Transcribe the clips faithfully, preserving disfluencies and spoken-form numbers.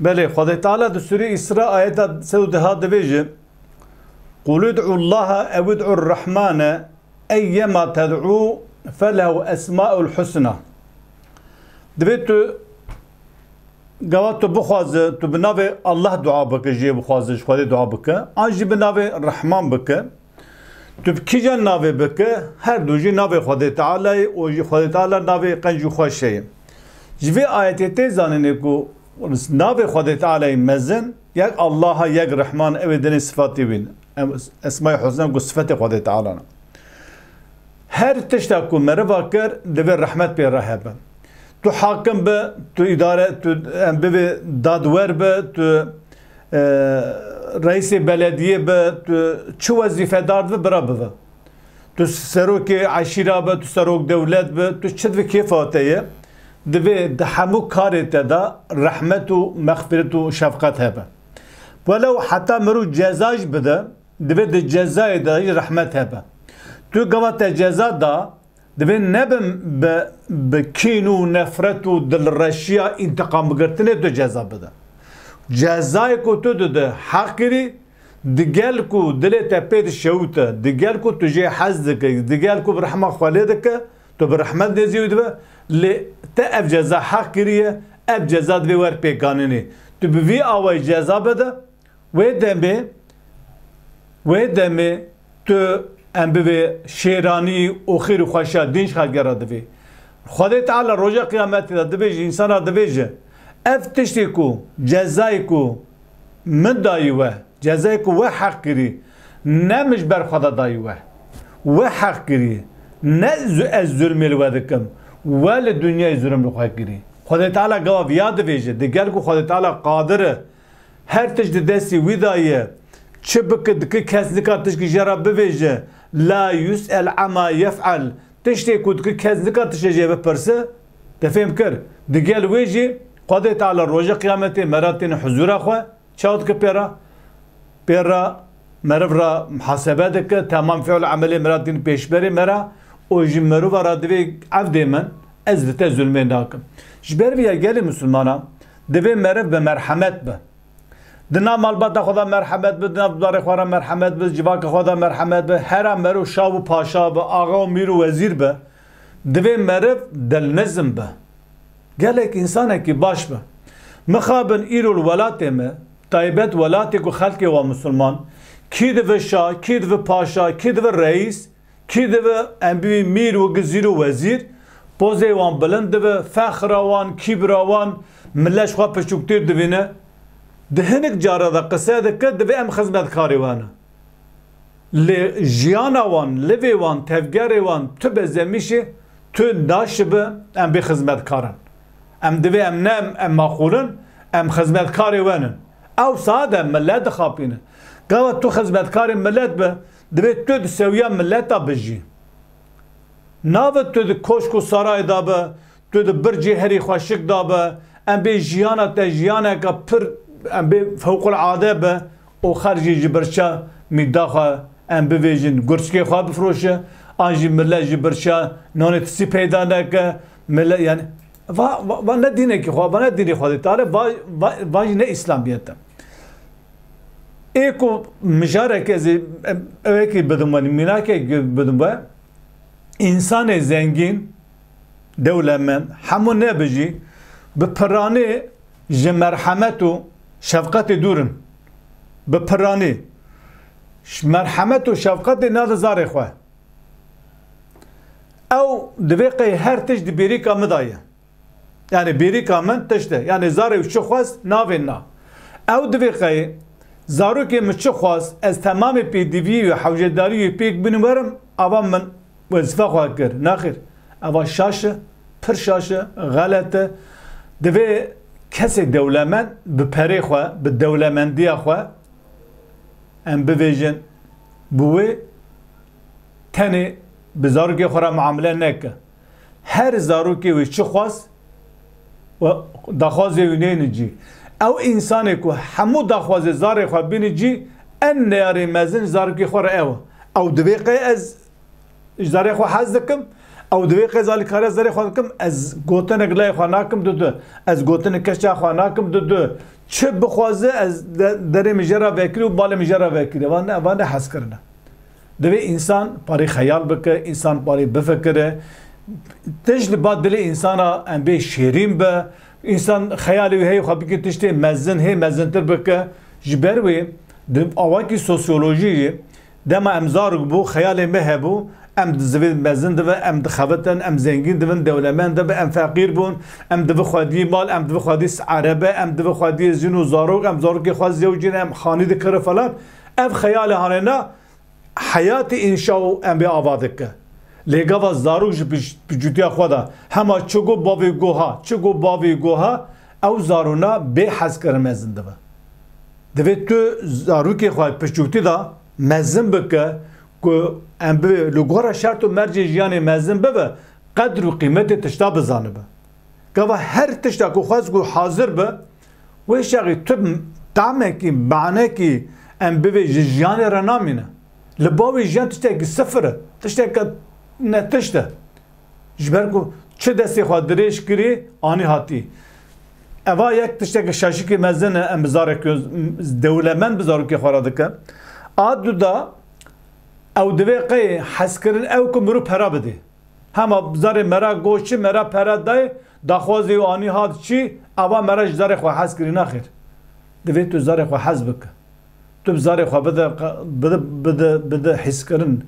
Belê, Xwedê Teala di Sûrê Îsra ayeta sed û deha dibêje, "Qul ud'u Allaha ew ud'u Rehmane, eyyema ted'u felehu esmaul husna." Divê tu, gava tu bixwaze, tu bi navê Allah dua bike, jê bixwaze, ji Xwedê dua bike, an jî bi navê Rehman bike. Tu bi kîjan navê bike, her du jî navê Xwedê Teala ye û jî Xwedê Teala navê qenc û xweş heye. Ji vê ayetê tê zanînê ku navê Xwedê Teala yê mezin, yek Allah e, yek Rehman, ew ê dinê sifatê wî ne. Em, Esma-i Husna ku sifetê Xwedê Teala ne. Her tişta ku meriva kir, divê rehmet pê re hebe. Tu hakim be, tu îdare, tu, em, bivê dadwer be, tu e, reîsê belediyê be, tu çi wezîfedar dibe, bira bibe. Tu serokê eşîra be, tu serok dewlet be, tu çi dibe kêfa te ye. Divê di hemû karê te de rehmet û mexfiret û şefqet hebe. Welew heta mirov ceza jî bide, divê di cezayê de jî rehmet hebe. Tu gava te ceza da, Divê nebin bi, bi kîn û nefret û dilreşiya întiqambigirtinê tu ceza bide. Cezayê ku tu dide heqîrî, digel ku dilê te pê dişewite, digel ku tu jê hez dike, digel ku bi rehma xwe lê dike, tu bi rehmet nêzî wî dibe, lê te ev ceza heqîrî ye, ev ceza divê wer pêkanînê. Tu bi vî awayî ceza bide, Wê demê, wê demê tu em bivê şêranî û xêr û xweşiya dîn ji xelkê re divê. Xwedê Teala roja qiyametê de divê ji însana divê ji, ev tiştê ku cezayê ku min dayî we, cezayê ku we heq kirî, ne min ji ber xwe de dayî we. We heq kirî, ne zu-, ez zulmê li we dikim. We li dinyayê zulm li xwe kirî. Xwedê Teala gava viya divê ji, digel ku Xwedê Teala qadir e, Her tişt di destî wî de ye. Çi bike dike kes nika tişkî jê re bivêje. La yus'el ama yef'el. Tiştê ku dike kes nika tiştê jê bipirse. Te fêm kir. Digel wê jî Xwedê Teala roja qiyametê mera têne huzûra xwe. Çawa dike pê re? Pê re meriv re muhasebe dike. Temam fi'l emelê mera têne pêşberê mera. Û ji merova re divê evdê min. Ez li te zulmê nakim. Ji ber vê ya gelê misilmana divê meriv bi merhemet be. Di nav malbata xwe de merhemet be, di nav darê xwe re merhemet be, civaka xwe de merhemet be, hera mero şav û paşa be, axa û mîr û wezîr be, divê meriv dilnizm be. Gelek însanekî baş be. Mixabin îro li welatê me, taybet welatê ku xelkê wa misilman, kî dibe şa, kî dibe paşa, kî dibe reîs, Kî dibe em bibî mîr û gizîr û wezîr, pozê wan bilind dibe, fexra wan, kîbra wan, millet ji xwe piçûktîr dibîne. Di hinek cara de qise dike, divê em xizmetkarê wan in. Lê jiyana wan, livê wan, tevgerê wan, tu bezemîşê, tu naşibe em bê xizmetkar in. Em divê em ne em, em maqûl in, em xizmetkarê wan in. Ew saet em millet dixapîne. Gava tu xizmetkarê millet be, Divê tu di sewiya mileta bijî. Nabe tu di koşk û saray de be, tu di bircê herî xweşik de be, em bê jiyana te jiyaneke pir, em bê fewqulade be û xercî ji birça mîda xwe em bivêjin, gurçikê xwe bifroşe, an jî millet ji birça nonê tiştî peyda neke, millet, yani, va, va, va ne dînekî xwe, va ne dînê Xwedê Teala, va, va, va jî ne îslamiyet e. Ê ku mijarek ez ê, em, ewekî bidim we, mînakek bidim we, însanê zengîn, dewlemend, hemû nebijî, bi piranî ji merhemet û şefqetê dûr in. Bi piranî. Ji merhemet û şefqetê nade zarê xwe. Ew divê qey her tişt di bêrîka min de ye. Yani bêrîka min tişt e. Yani zarê wî çi xwest, navê na. Ew divê qey zarokê min çi xwest, ez temamê pêdivî û hewcedarî wê pêk bînim werim, ava min wezîfa xwe kir. Naxêr. Eva şaş e, pir şaş e, xelet e. Divê kesê dewlemend bi perê xwe, bi dewlemendiya xwe, em bivêjin, bi wê tenê bi zarokê xwe re muamele neke. Her zarokê wê çi xwest, we daxwazê wî neyne cî. Ew însanê ku hemû daxwazê zarê xwe bîne cî, en neyarê mezin zarokê xwe re ew e. Ew divê qey ez ji zarê xwe hez dikim, Ew divê qey ez alîkariya zerê xwe dikim, ez gotinek layê xwe nakim dudu, ez gotinek keça xwe nakim dudu. Çi bixwaze ez de-, derê min jê re vekirî û balê min jê re vekirî. Eva ne, eva ne hezkirin e. Divê însan parî xeyal bike, însan parî bifikire. Tişt li ba dilê însana em bê şêrîn be. Însan xeyalê wî heye xwe bike tiştê mezin, hê mezintir bike. Ji ber wê di awakî sosyolojiyê dema em zarok bû, xeyalê me hebû, em di zivê mezin dibe, em dixebitin, em zengîn dibin, dewlemend dibe, em feqîr bûn, em dibe xwediyê mal, em dibe xwediyê erebe, em dibe xwediyê jin û zarok, em zarokê xwe zewcîn, em xanî dikire falan. Ev xeyalê hanêna heyatê înşa û em bê ava dike. Lê gava zarok ji piç-, piçûtiya xwe de hema çi got bavê goha, çi got bavê goha, ew zarona bê hezkirin mezin dibe. Divê tu zarokê xwe piçûtî de mezin bike ku em bi li gora şert û mercê jiyanê mezin bibe, qedr û qîmetê tişta bizanibe. Gava her tişta ku xwest ku hazir be, wê şexî tu tamekî, manekî em bivê ji jiyanê re namîne. Li bavê jiyan tiştekî sifir e, tişteke ne tişt e. Ji ber ku çi destê xwe dirêj kirî, anî hatî. Eva yek tişteke şaşikê mezin e, em bi zarek dewlemend bi zarokê xwe re dike. A du da ew divê qey hezkirin ew ku mirov pera bidê. Hema zarê mera goşi, mera pera dayê, daxwazê û anî hat çî, ava mera ji zarê xwe hez kirî naxêr. Divê tu zarê xwe hez bike. Tu bi zarê xwe bide, bide, bide, bide hîskirin,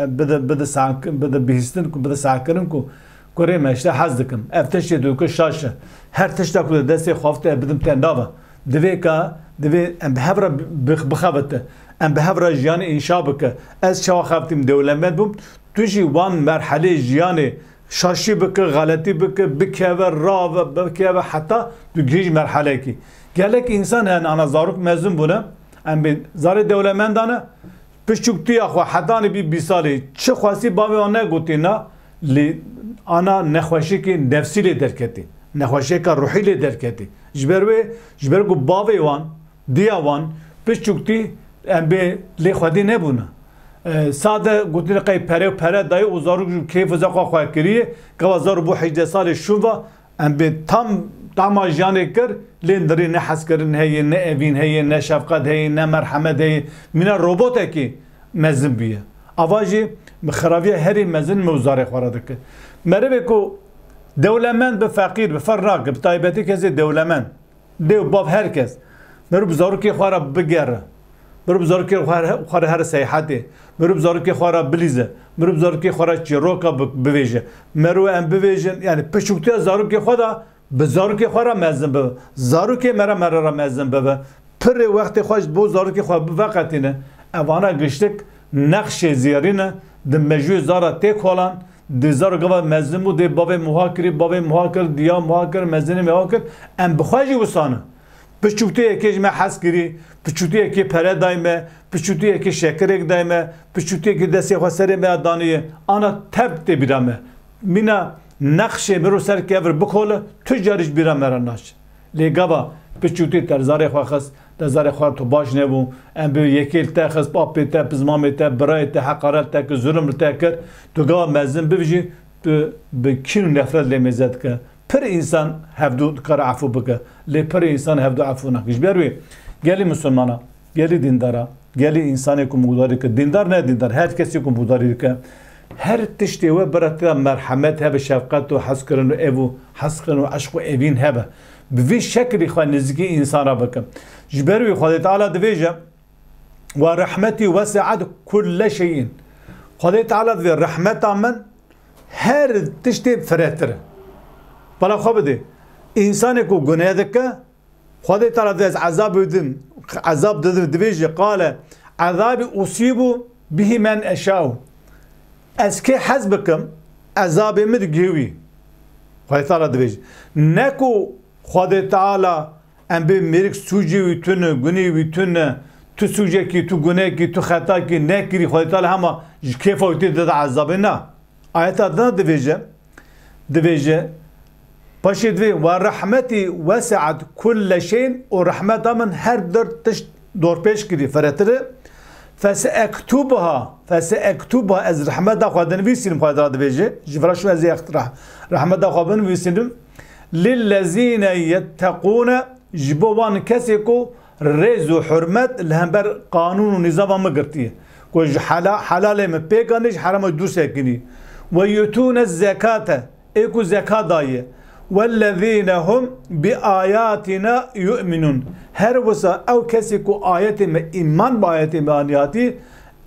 bide, bide sank-, bide bihîstin ku, bide sankirin ku kurê me işte hez dikim. Ev tiştê tu ku şaş e. Her tişta ku di destê xwe te bidim te nava. Divê ka, divê em bi hev re bi-, bixebite. Em bi hev re jiyanê înşa bike. Ez çawa xebitîm dewlemend bûm, tu jî wan merhelê jiyanê şaşî bike, xeletî bike, bikeve, rave, bikeve heta tu gihîj merhelekî. Gelek însan hene ana zarok mezin bûne, em bê zarê dewlemendan e, piçûktiya xwe hetanî bî bîst salî, çi xwestî bavê wan negotî na, lê ana nexweşiyekê nefsî lê derketî, nexweşiyeka ruhî lê derketî. Ji ber wê, ji ber ku bavê wan, diya wan, piçûktî em bê lê xwedî nebûne. E, sade gotinê qey pere û pere dayê û zarok ji kêf û zewqa xwe kiriye, gava zarok bû hejdeh salê şûn va, em bê tam tama jiyanê kir, lê nirê ne hezkirin heye, ne evîn heye, ne şefqet heye, ne merhemet heye, mîna robotekî mezin bûye. Ava jî xiraviya herî mezin me û zarê xwe re dike. Merivê ku dewlemend bi feqîr bi ferq nake, bi taybetî kesê dewlemend. Dê û bav her kes. Mirov bi zarokê xwe re bigere. Mirov bi zarokê xwe re, xwe re here seyhetê. Mirov bi zarokê xwe re bilîze. Mirov bi zarokê xwe re çîroka bi-, bivêje. Mero em bivêjin, yani piçûktiya zarokê xwe de bi zarokê xwe re mezin bibe. Zarokê me re, me re, re mezin bibe. Pirê wextê xwe ji bo zarokê xwe biveqetîne. Evana giştik nexşê zêrî ne. Di mejûyê zara tê kolan, Dê zaro gava mezin bû, dê bavê muha kirî, bavê muha kir, diya muha kir, mezinê muha kir. Em bi xwe jî wisa ne. Piçûtiyekê ji me hez kirî, piçûtiyekê pere day me, piçûtiyekê şekirek day me, piçûtiyekê destê xwe serê me ya daniye. Ana tev tê bîra me. Mîna nexşê miro ser kevir bikole, tu carî ji bîra me re naçe. Lê gava piçûtî te li zarê xwe xist, te zarê xwe tu baş nebû, em bi yekê li te xist, bapê te, pizmamê te, birayê te, heqaret te kir, zulm li te kir, tu gava mezin bibijî, tu bi kîn û nefret lê mêze dike. Pir însan hevdû dikare efû bike, lê pir însan hevdû efû nake. Ji ber wê gelî misilmana, gelî dîndara, gelî însanê ku mûdarî dike, dîndar ne dîndar, her kesê ku mûdarî dike, her tiştê we bira tira merhemet hebe, şefqet û hezkirin û ev û hezkirin û eşq û evîn hebe. Bi vî şeklî xwe nêzîkî însana bike. Ji ber wî Xwedê Teala dibêje, "Ve rahmetî wesi'et kulle şeyin." Xwedê Teala divê, "Rehmeta min her tiştê firehtir e." Bala xwe bidê. Însanê ku guneh dike, Xwedê Teala divê ez ezab bidim, ezab didim, divêje, qale, "Ezabî usîbu bihi men eşau." Ez kê hez bikim, ezabê min digihê wî. Xwedê Teala divêje. Ne ku Xwedê Teala em bê mêrik sûcê wî tune, gunê wî tune, tu sûcekî, tu gunekî, tu xetakî nekirî, Xwedê Teala hema ji kêfa wî tê dide ezabê, na. Ayeta din divêje, divêje, paşê divê, "Ve rahmetî wesi'et kulle şeyin", û rehmeta min her dir tişt dorpêç kirî, firetir e. Feseektubuha, feseektubuha, ez rehmeta xwe dinivîsînim, Xwedê Teala dibêje, ji vira şûn ez ê ext-, reh-, rehmeta xwe binivîsînim. Lillezîne yetteqûne, ji bo wan kesê ku rêz û hurmet li hember qanûn û nîzama min girtiye, ku ji hela-, helalê min pêk anî, ji herama dûr sekinî. Ve yutûne zekate, ê ku zekat daye. Wellezîne hum bi ayatîna yu'minûn. Her wisa ew kesê ku ayetê me, îman bi ayetê me anî hatî,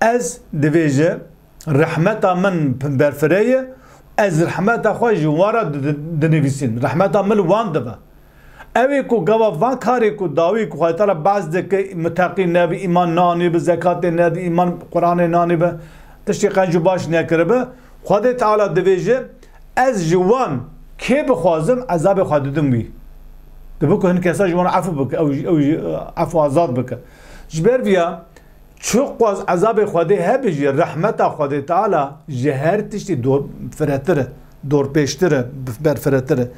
ez, dibêje, rehmeta min berfireh ye, ez rehmeta xwe ji wan re di-, di-, dinivîsînim. Rehmeta min li wan dibe. Ew ê ku gava van karê ku dawî ku Xwedê Teala behs dike, muteqî nebi, îman nanî bi, zekatê nedî, îman Quranê nanî bi, tiştê qenc û baş nekiribi, Xwedê Teala dibêje, ez ji wan kê bixwazim, ezabê xwe didim wî. Dibe ku hin kesa ji wan efû bike, ew, ew jî efû azad bike. Ji ber viya, çiqas ezabê Xwedê hebe jî, rehmeta Xwedê Teala ji her tiştî dor-, firetir e, dorpêçtir e, berfiretir e.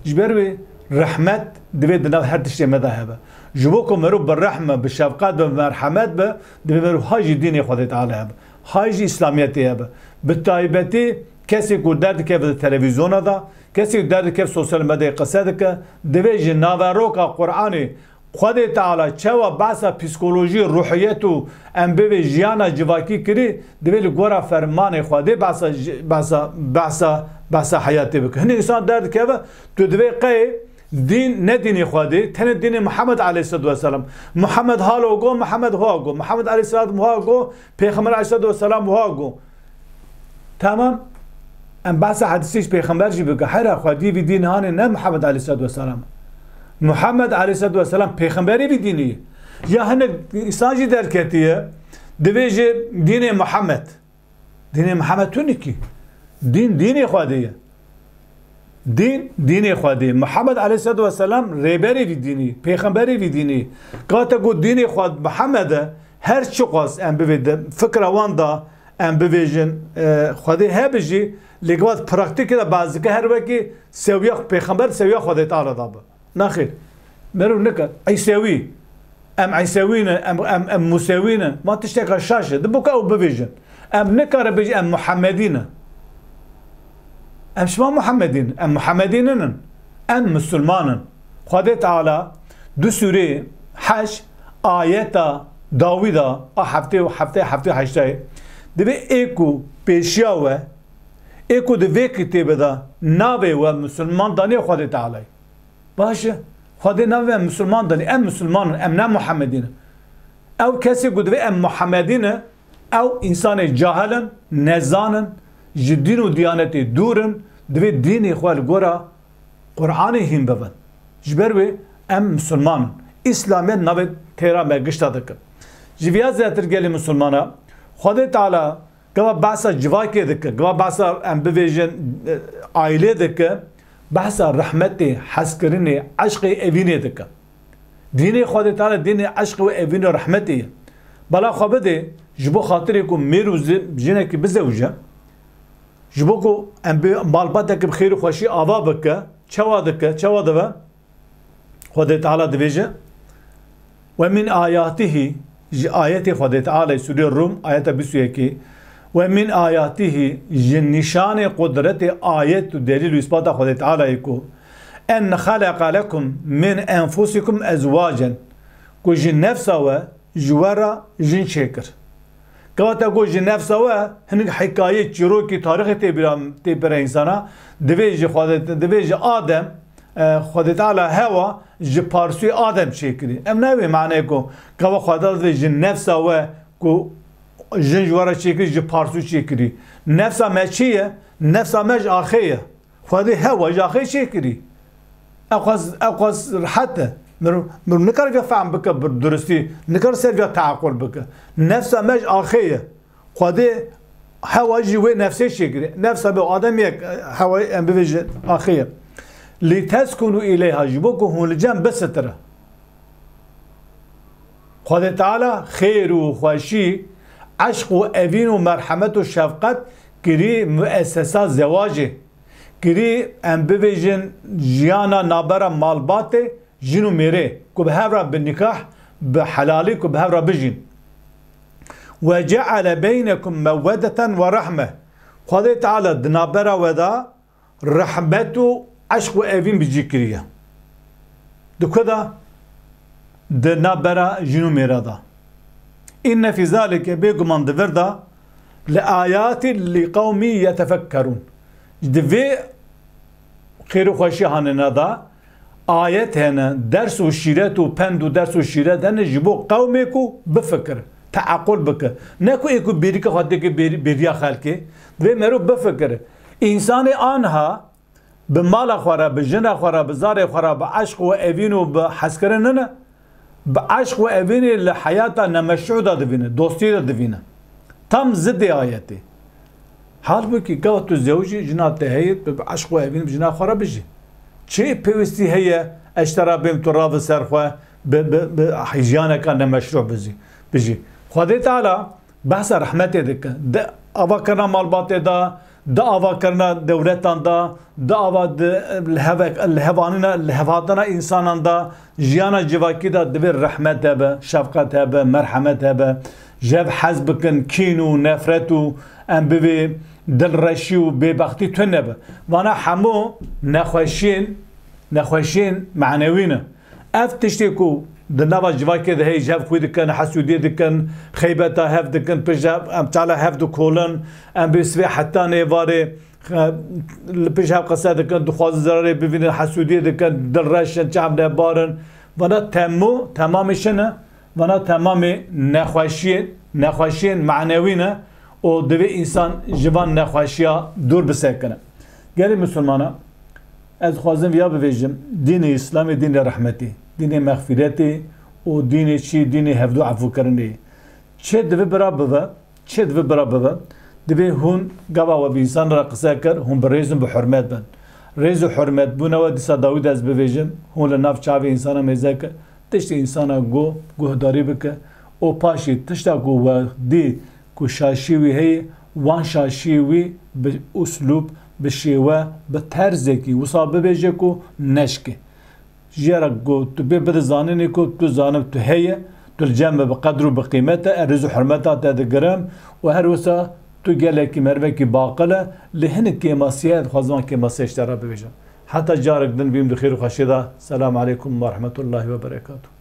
Ji ber wê rehmet divê di nav her tiştê me de hebe. Ji bo ku merû bi rehm be, bi şefqet be, bi merhemet be, divê merû hay jî dînê Xwedê Teala hebe. Hay jî Îslamiyetê hebe. Bi taybetî kesê ku derdikeve di televîzyona de, kesê ku derdikeve sosyal medyayê qise dike, divê ji naveroka Qur'anê Xwedê Teala çawa behsa psîkolojî, ruhiyet û em bivê jiyana civakî kirî, divê li gora fermanê Xwedê behsa ji-, behsa, behsa, behsa heyatê bike. Hinek însan derdikeve, tu divê qey dîn ne dînê Xwedê, tenê dînê Muhammed aleyhisselatu vesselam. Muhammed halo go, Muhammed hoa go. Muhammed aleyhisselam hoa go, Pêxember aleyhisselatu vesselam hoa go. Tamam. Em behsa hedîsê ji pêxember jî bike. Hera xwediyê vî dîn hanê ne Muhammed aleyhisselatu vesselam. Muhammed aleyhisselatu vesselam pêxemberê vî dînî ye. Ya hinek însan jî derketiye, divê ji dînê Muhammed. Dînê Muhammed tu nikî. Dîn, dînê Xwedê ye. Dîn, dînê Xwedê. Muhammed aleyhisselatu vesselam rêberê vî dînî, pêxemberê vî dînî. Kate ku dînê Xwed Muhammed e, her çiqas em bivê de, fikra wan da, em bivêjin, e, Xwedê hebe jî, lê gava di praktîkê de bazike her wekî sewiya pêxember, sewiya Xwedê Teala da be. Naxêr. Merû nikar. Îsewî. Em Îsewî ne, em, em, em Musewî ne. Ma tişteka şaş e. Dibe ku ew bibêjin. Em nikare bêjin em Muhammedî ne. Em şima Muhammedî ne. Em Muhammedî ninin. Em Musulman in. Xwedê Teala du sûrê Heş ayeta dawî da, a heftê û heftê, heftê û heştayê, divê ê ku pêşiya we, ê ku di vê kitêbe de navê we Musulman danê Xwedê Tealayê. Baş e. Xwedê navê em Musulman danî. Em Musulman in. Em ne Muhammedî ne. Ew kesê ku divê em Muhammedî ne, ew însanê cahil in, nezan in, ji dîn û diyanetê dûr in, divê dînê xwe li gora Qur'anê hîn bibin. Ji ber wê em Musulman in. Îslamiyet navê têra me gişta dike. Ji viya zêdetir gelê Musulmana, Xwedê Teala Gava behsa civakê dike, gava behsa em bivêjin, e, aîlê dike, behsa rehmetê, hezkirinê, eşqê, evînê dike. Dînê Xwedê Teala dînê eşq û evîn û rehmetê ye. Bala xwe bidê, ji bo xatirê ku mêr û zi-, jinekî bizewije, ji bo ku em bi malbatekî bi xêr û xweşî ava bike, çawa dike, çawa dibe? Xwedê Teala dibêje, "Ve min ayatihî", ji ayetê Xwedê Teala, Sûrê Rûm, ayeta bîst û yekê, "Ve min ayatihî", ji nîşanê qudretê, ayet û delîl û îspata Xwedê Teala ye ku, "En xeleqa lekum min enfusikum ezwacen", ku ji nefsa we, ji we re jin çêkir. Kewata ku ji nefsa we hinek hikayê, çîrokî, tarîxê tê bîra, tê pere însana, divê ji Xwedê, divê ji Adem, e, Xwedê Teala Hewa ji parsûyê Adem çêkirî. Em nayê wê maneyê ku gava Xwedê divê ji nefsa we ku jin ji we re çêkirî, ji parsû çêkirî. Nefsa me çi ye? Nefsa me ji axê ye. Xwedê Hewa ji axê çêkirî. Ew qas, ew qas rehet e. Mirov, mirov nikare vê fehm bike bi duristî, nikare ser vê teaqul bike. Nefsa me ji axê ye. Xwedê Hewa jî wê nefsê çêkirî. Nefsa me û Adem yek, Hewa em bivêjin axê ye. "Lîteskûnû îleyha", ji bo ku hûn li cem bisitire. Xwedê Teala xêr û xweşî, eşq û evîn û merhemet û şefqet kirî muessesa zewacê. Kirî, em bibêjin, jiyana navbera malbatê, jin û mêrê, ku bi hev re bi nikah, bi helalî, ku bi hev re bijîn. "Ve ceale beynekum mewweddeten ve rahme." Xwedê Teala di navbera we de rehmet û eşq û evîn bi cî kiriye. Di ku de? Di navbera jin û mêra de. "Inne fî zalike", bêguman di vir de, "li ayatin li qewmî yetefekkerûn." Di vê xêr û xweşiya hanêna de ayet hene, ders û şîret û pend û ders û şîret hene ji bo qewmê ku bifikir, teequl bike. Ne ku ê ku bêrîka xwe dike bêr-, bêriya xelkê, divê merov bifikir. Însanê anha bi mala xwe re, bi jina xwe re, bi zarê xwe re, bi eşq û evîn û bi hezkirin nine. Bi eşq û evînê li heyata nemeşru de divîne, dostiyê de divîne. Tam zidê ayetê. Halbûkî gava tu zewicî, jina te heye, tu bi eşq û evîn bi jina xwe re bijî. Çi pêwîstî heye ez ji te re bêm tu ravi ser xwe, bi, bi, bi jiyaneka nemeşru bizî, bijî? Xwedê Teala behsa rehmetê dike. Di avakirina malbatê de, di avakirina dewletan de, di ava di, li hevek-, li hevanîna, li hevhatina însanan de, jiyana civakî de divê rehmet hebe, şefqet hebe, merhemet hebe. Ji hev hez bikin, kîn û nefret û em bivê dilreşî û bêbextî tune be. Vana hemû nexweşiyên, nexweşiyên manewî ne. Ev tiştê ku di nava civakê de heye, ji hev xwî dikin, hesûdiyê dikin, xeybeta hev dikin, pişt hev, em çala hev dikolin, em bi sivê heta nêvarê, xe-, li pişt hev qise dikin, dixwazin zerarê bivînin, hesûdiyê dikin, dilreş in, çav nebar in. Vana temû, temamê çi ne? Vana temamê nexweşiyên, nexweşiyên manewî ne û divê însan ji van nexweşiya dûr bisekine. Gelê misilmana, ez dixwazim viya bivêjim, dînê Îslamê dînê rehmetê, dînê mexfîretê û dînê çi, dînê hevdû efûkirinê. Çi divê bira bibe, çi divê bira bibe, divê hûn gava we bi însan re qise kir, hûn bi rêz û bi hurmet bin. Rêz û hurmetbûna we dîsa dawî de ez bivêjim, hûn li nav çavê însana mêze kir, tiştê însana got, guhdarî bike û paşê tişta ku we dî ku şaşî wî heye, wan şaşî wî bi uslûb, bi şêwe, bi terzekî wisa bibêje ku neşke. Ji ya re ku tu pê bide zanînê ku tu zanim tu heye, tu li cem me bi qedr û bi qîmet e, ez rêz û hurmeta te digirim û her wisa tu gelekî merivekî baqil e, lê hinek kêmasî heye, dixwazim van kêmasî ji te re bibêjim. Heta carek din bîm di xêr û xweşiyê de. Selamu aleykum we rehmetullahî we berekatuh.